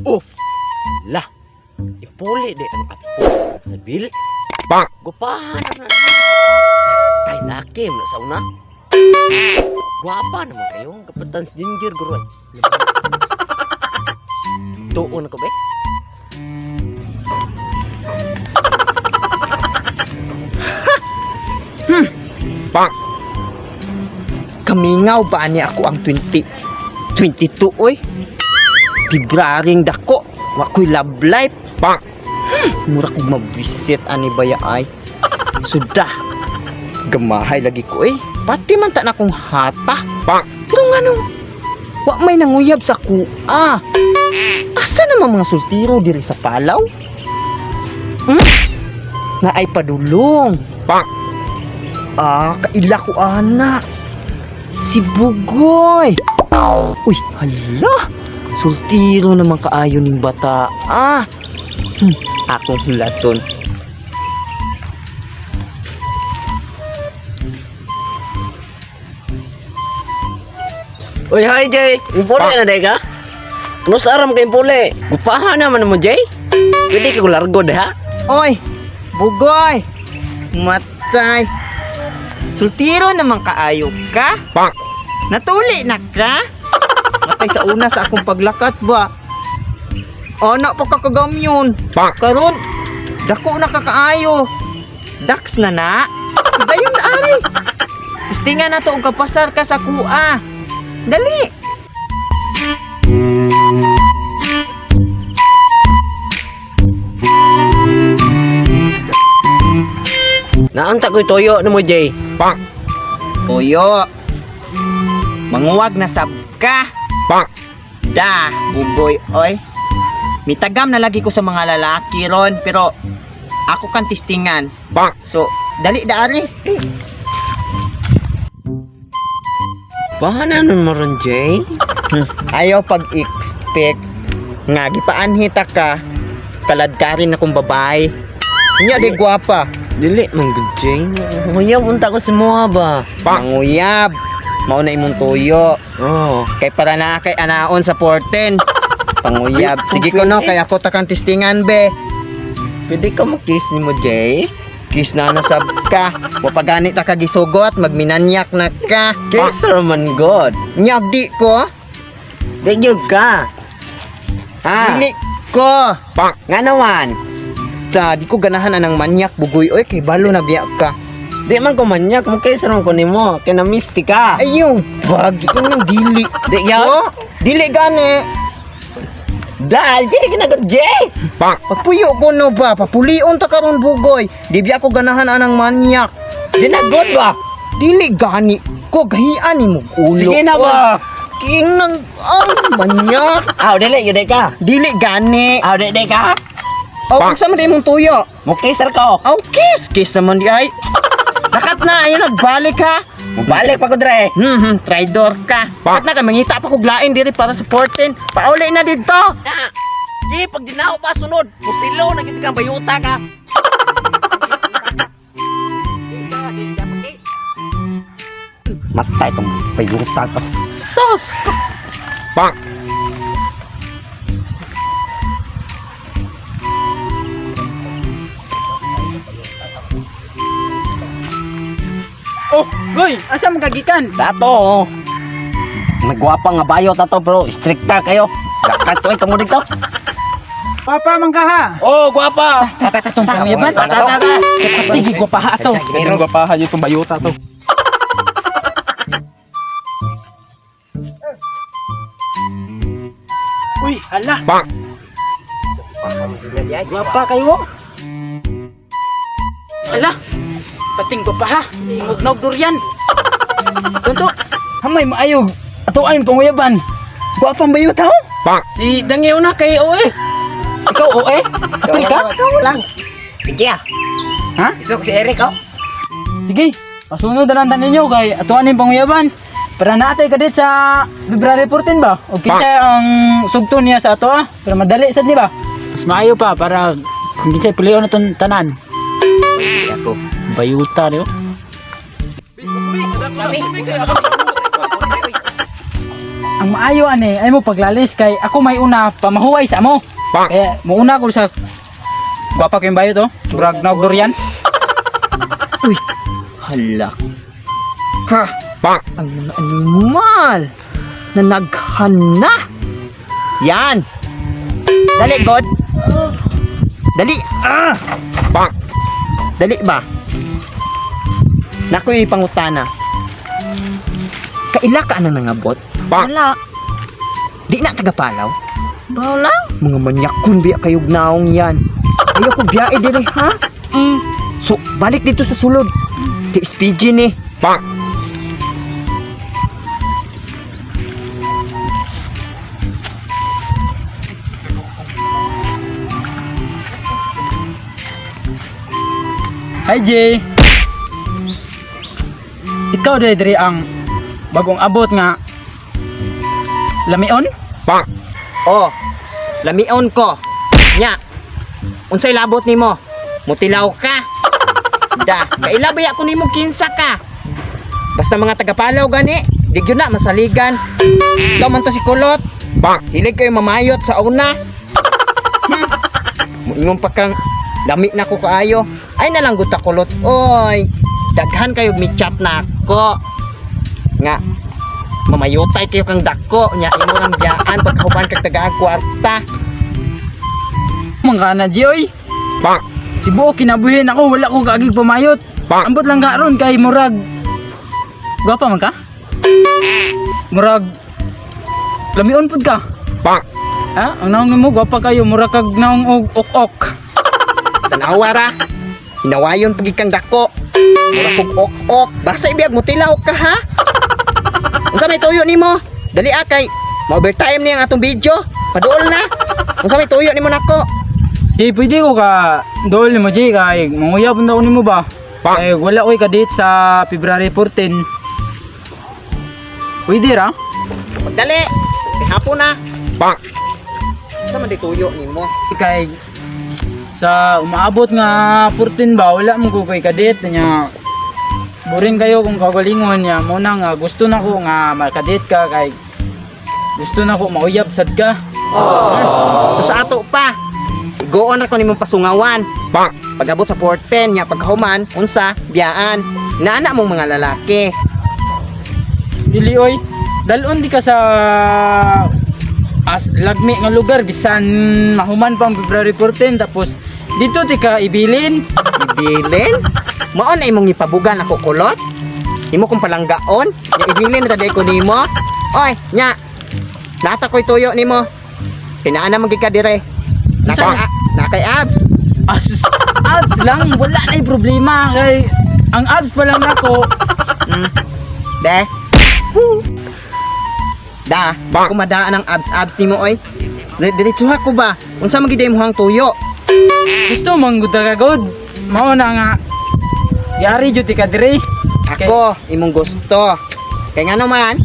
Oh! Lah! Ipuli di ang apo sa bil. Bang! Gupahan naman. Tay laki mo na sa una. Guwapa naman kayo. Kapatan si Ginger guro. Tuon ako be. Bang! Kamingaw ba niya ako ang 20 22 oy? February dako, wa ko'y love life. Bang! Mura kog mabisit ani baya ay. Sudah. Gamahay lagi ko eh. Pati man ta na kong hata. Bang! Pero nganong wa may nanguyab sa kuha. Asa naman mga sultiro diri sa Palaw? Na ay padulong. Bang! Ah, kaila ko ana. Si Bugoy. Uy, hala. Sultiro naman kaayo ning bata. Ah. Akong hulaton. Uy, hi Jay. Impuli na day ka? Ano sa aram ka impuli? Gupahan naman mo Jay. Pwede ka largo ha? Oy, Bugoy. Matay. Sultiro naman kaayo ka? Bang! Natuli na ka? Matay sa una sa akong paglakat ba? Ana pa ka kagamyon. Bang! Karon, dako na ka kaayo. Dax na na. Dayon na ari. Istinga na to og kapasar ka sa kuha. Dali. Naanta ko'y toyo na mo Jay. Bang! Tuyo. Manguwag na sab ka. Bang! Da, bugoy oy. Mitagam na lagi ko sa mga lalaki ron pero ako kang tistingan. Bang! So, dali da ari. Bahan na mo ron Jay. Ayaw pag-expect nga gipaanhita ka kaladkarin akong babae. Nya di gwapa. Dili man gud Jay. Nguyaw unta ko si Moa ba? Bang! Manguyab. Mao na imong tuyo. Oh. Kay para na kay anaon sa 14. Panguyab. Sige ko no, kay ako takang tistingan be. Pwede ka mo-kiss ni mo Jay? Kiss na nasab ka. Wa pa gani ta ka gisugot, magminanyak na ka. Kiss her man god. Nya di ko. Di gyud ka. Ha? Dili ko. Bang! Nga naman. Ta, di ko ganahan anang manyak bugoy oy kay balo na biya ka. Di man ko manyak, mo kiss ron ko nimo. Kay na ka. Ayaw, bag inang dili. Di gyud. Oh, dili gani. Dal, Jay ginagod Jay. Bang! Pagpuyo ko no ba, papulion ta karon bugoy. Di biya ko ganahan anang manyak. Ginagod ba? Dili gani ko gahian nimo ulo. Sige na ba? Kinang ang manyak. Aw, dili gyud ka. Dili gani. Aw, di di ka. Aw, Bang. unsa man di imong tuyo? Mo kiss ra ko. Aw, kiss. Kiss naman di ay. Lakat na, ayun, nagbalik ha. Mubalik pa ko dre. Traidor ka. Bang. At na kay mangita pa kog lain diri para sa 14. Pauli na didto. Na. Jay, pag dinaw pa sunod, musilo na gid ka bayuta ka. Matay tong bayuta ka. Sos. Bang! Oh, Goy, asa man kagikan? Dato, oh. Nagwapa nga bayot ato bro, strikta kayo. Dakat to kamo dito. Papa man ka ha. Oh, gwapa. Tata tatong panguyaban. Tata tata. Sige gwapaha ato. Ganyan gwapahan yung itong bayuta to. Uy, hala. Bang! Gwapa kayo. Hala. Pating gwapaha. Ingog durian. Tunto. Hamay maayo. Ato ay panguyaban. Gwapa ang bayuta ho. Bang! Si Dangyaw na kay Oe. Ikaw Oe? Apil ka? Lang. Sige ah. Ha? Isok si Eric oh. Sige. Pasunod na lang tanin ninyo kay atuan yung panguyaban. Para naatay ka dit sa February 14 ba? O kinsa ang sugto niya sa ato ah. Pero madali sad ni ba? Mas maayo pa para kung kinsa pulion na tong tanan. Ako. Bayuta niyo. Ang maayo ani ay mo paglalis kay ako may una pamahuway sa amo. Bonk. Kaya muuna ko sa gwapa kayong bayot oh. Murag naog durian. Uy, halak ka. Bonk. Ang mga animal na naghana. Yan. Dali, God. Dali. Ah! Bonk. Dali ba? Nakoy pangutana. Kaila ka na nangabot? Bonk. Wala. Di na tagapalaw? Baw lang. Mga manyakon biya kayog naong yan. Ayaw ko biyae dire ha? So, balik dito sa sulod. Kay SPG ni. Bonk. Hi Jay. Ikaw diri diri ang bagong abot nga lamion? Bonk. Oh, lamion ko. Nya, unsay labot nimo? Mutilaw ka. Da, kaila ba ako nimo kinsa ka? Basta mga tagapalaw gani, di gyud na masaligan. Ikaw man to si Kulot. Bonk. Hilig kayo mamayot sa una. Muingon pa kang dami na ko kaayo. Ay nalang guta kulot. Oy, daghan kayo mi chat na ako. Nga mamayutay kayo kang dako nya imo rang biyaan pagkahuban kag tagaan kwarta. Mga kana Jay oy. Bonk. Tibuok kinabuhi ako wala ko kaagig pamayot. Bonk. Ambot lang ka ron kay murag gwapa man ka? Murag lamion pud ka. Bonk. Ha? Ang naong nimo gwapa kayo murag kag naong og ok-ok. Tanawa ra. Hinawayon pag ikang dako. Mura kog ok-ok. Basta ibiyag mo tilaw ka ha. Unsa may tuyo nimo? Dali ah kay ma-overtime ni ang atong video. Paduol na. Unsa may tuyo nimo nako? Jay, pwede ko ka dool mo Jay kay manguyab na nimo ba? Bonk. Kay wala koy ka-date sa February 14. Pwede ra? Dali. Kay hapon na. Bonk. Unsa man di tuyo nimo? Kay sa umaabot nga 14 ba wala mo ko kay ka-date nya. Boring kayo kung kagalingon niya mo na nga gusto na ko nga makadate ka kay gusto na ko mauyab sad ka. So sa ato pa. Goon ra ko nimong pasungawan. Bonk. Pag-abot sa 410 nya pagkahuman unsa biyaan. Nana mong mga lalaki. Dili oy, dalon di ka sa as lagmi nga lugar bisan mahuman pang February 14 tapos dito di ka ibilin. Ibilin? Mao na imong ipabugan ako kulot? Imo kong palanggaon? Nya ibilin ra ko nimo? Oy, nya. Nata ko'y tuyo nimo. Kinaan na man gid ka dire. Naka nakay abs. Asus, abs lang wala na problema kay ang abs pa lang nako. De. Woo. Da, Bang. kumadaan ang abs-abs nimo oy. Diretso ko ba? Unsa man gid imong tuyo? Gusto man gud ka god. Mao na nga yari jud ti ka dire. Ako, imong gusto. Kay ngano man?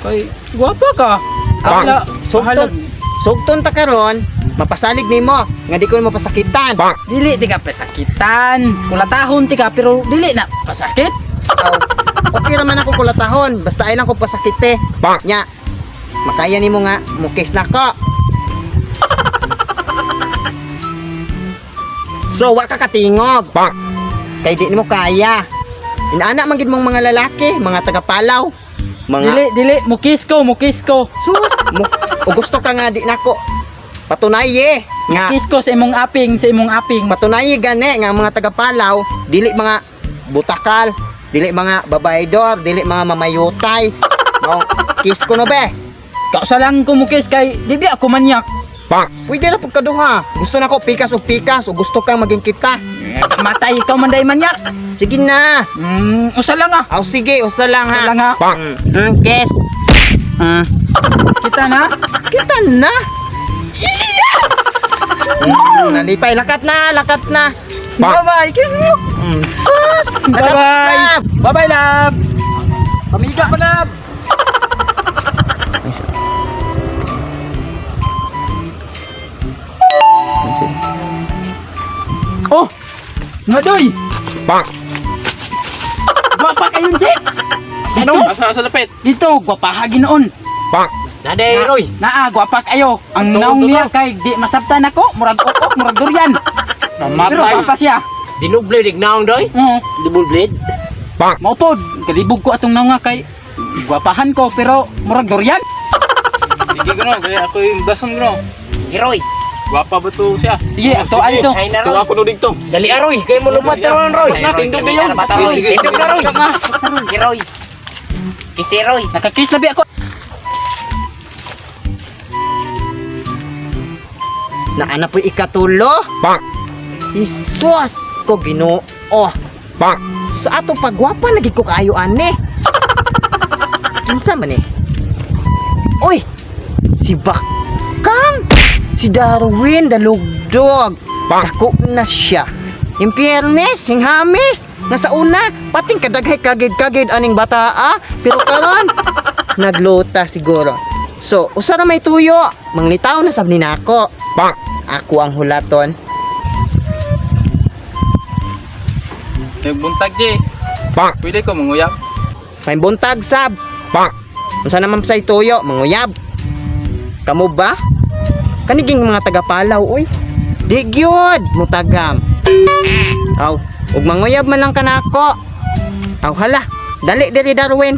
Kay gwapa ka. Bang. Wala, Sugton, sugton ta karon, mapasalig nimo nga di ko mapasakitan. Bonk. Dili ti ka pasakitan. Kulatahon ti ka pero dili na pasakit. Aw, okay raman ako kulatahon, basta ay lang ko pasakite. Bonk. Nya, makaya nimo nga mukis na ko. So, wa ka katingog. Bonk. Kay di nimo kaya. Inaana man gid mong mga lalaki, mga taga-Palaw. Mga Dili dili mukis ko, mukis ko. sus, mo, o gusto ka nga di nako. Patunaye nga Kiss ko sa imong aping, sa imong aping. patunaye gani nga ang mga taga-Palaw dili mga butakal, dili mga babaydor, dili mga mamayutay. No, kiss ko no be. Kausa lang ko mukis kay di ba ako manyak. Bonk. Pwede na pagkaduha. Gusto na ko pikas o pikas o gusto kang maging kita. Matay ikaw man day manyak. Sige na. Usa lang ah. Aw sige, usa lang Usa ha. lang ha. Bonk. Kiss. Kita na. Kita na. Nalipay, lakat na, lakat na. Bonk. Bye-bye. Kiss mo. Sus, lakat Bye-bye. na. Bye-bye, love. Pamiga pa, love. Oh! Ngadoy! Bonk. Gwapa kayong Jack! Dito, Asa sa lapit? dito, gwapaha ginoon. Bonk. Naday, Roy. Naa, gwapa kayo. Ang Tuo, naong tuo. niya kay di masabtan ako, murag okok, murag durian. Pero Namatay. gwapa siya. Dinuble dignaong doy. Oo. Double blade. Bonk. Maupod, kalibog ko atong naong nga kay gwapahan ko pero murag durian. Sige gano, kaya ako yung bason gano. Sige, Roy. Gwapa ba to siya? Sige, ato ay to. Ay na, Tuwa Roy. ko no dito. Dali aroy, kay mo lumad taron, Roy. Na, tindog na yun. Roy. Sige, Tindog na, Roy. Nga, Sige, Roy. Kisi, Roy. Nakakiss labi ako. Naana po ikatulo. Bonk. Isus ko Ginoo. Bonk. Sa ato pagwapa lagi ko kaayo ane. Kinsa man eh? Uy! Si Bakang! Si Darwin dalugdog. Bonk. Dako na siya. Impiernes, singhamis, nasa una, pating kadaghay kagid-kagid aning bata ah. Pero karon naglota siguro. So, usa ra may tuyo, manglitaw na sab ni nako. Bonk. Ako ang hulaton. Nagbuntag, Jay. Bonk. Pwede ko manguyab. May buntag sab. Bonk. Unsa naman say tuyo, manguyab. Kamo ba? Kaniging mga taga-Palaw, oy. Di gyud mutagam. Aw, ug manguyab man lang kanako. Aw hala, dali diri Darwin.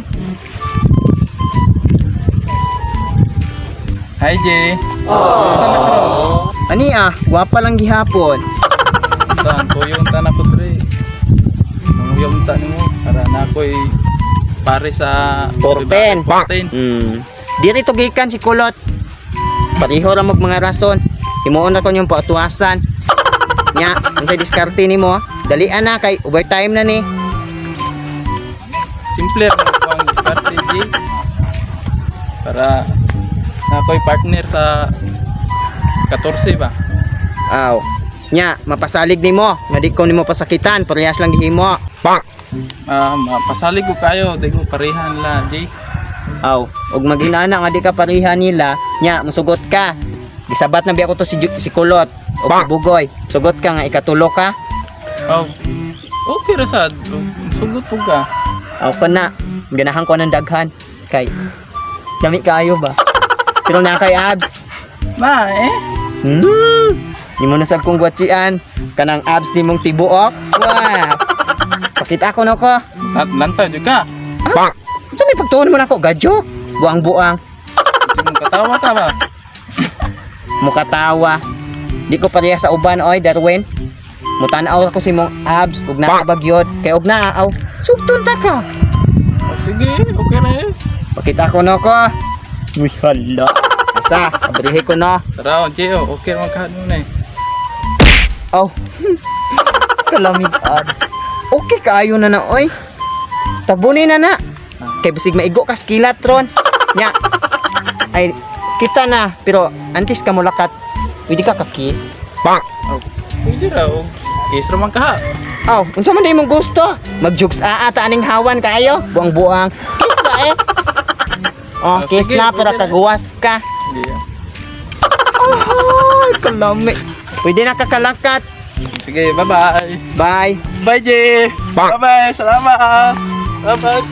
Hi, Jay. Ani ah, gwapa lang gihapon. Tan, tuyo unta na ko dre. Manguyab unta nimo para na ako'y pare sa 14. 14. Diri to gikan si Kulot. Pareho ra mag mga rason. Himuon ra ko niyong paatuasan. Nya, unsay diskarte nimo? Dalian na kay overtime na ni. Simple ang ang diskarte, Jay. Para na ako'y partner sa 14 ba? Aw. Nya, mapasalig nimo. Nga di ko nimo pasakitan, parehas lang gihimo. Bonk. Ah, mapasalig ko kayo, di ko parehan la, Jay. Aw, ug maginana nga di ka pareha nila, nya musugot ka. Gisabat na biya ko to si, si Kulot o si Bang! Bugoy. Sugot ka nga ikatulo ka. Oh, okay ra sad. Sugot po ka. Aw ko na. Ganahan ko ng daghan kay dami kayo ba. Pero na kay abs. Na eh. Nimo na sab kong gwatsian kanang abs nimong tibuok. Wow. Pakita ko no ko. At lantaw jud ka. Bonk. Unsa may pagtuon mo nako gadyo? Buang-buang. Di mo katawa ta ba? Mukatawa. Di ko pareha sa uban oy Darwin. Mutanaw ako si mong abs ug nakabagyod kay og naa aw sugton ta ka. Oh, sige, okay ra eh. Pakita ko no ko. Uy hala. Asa, abrihe ko no. Tara, oh, Jay, oh, okay ra man kahan mo na eh. Aw. Kalamig abs. Okay kaayo na na oy. Tagbuni na na. Kay bisig maigo kas kilat ron. Nya. Ay kita na pero antes ka mulakat. Pwede ka kakis. Bonk. Oh, pwede ra og kiss ra man kaha. Aw, unsa man imong gusto? Magjugs aa ta aning hawan kaayo, buang-buang. Kiss ba eh? Oh, Ah, kiss sige, na para pwede na. kaguwas ka. Sige. Oh, kalami. Pwede na kakalakat. Sige, bye-bye. Bye. Bye, Jay. Bye. Bye-bye. Salamat. Bye-bye.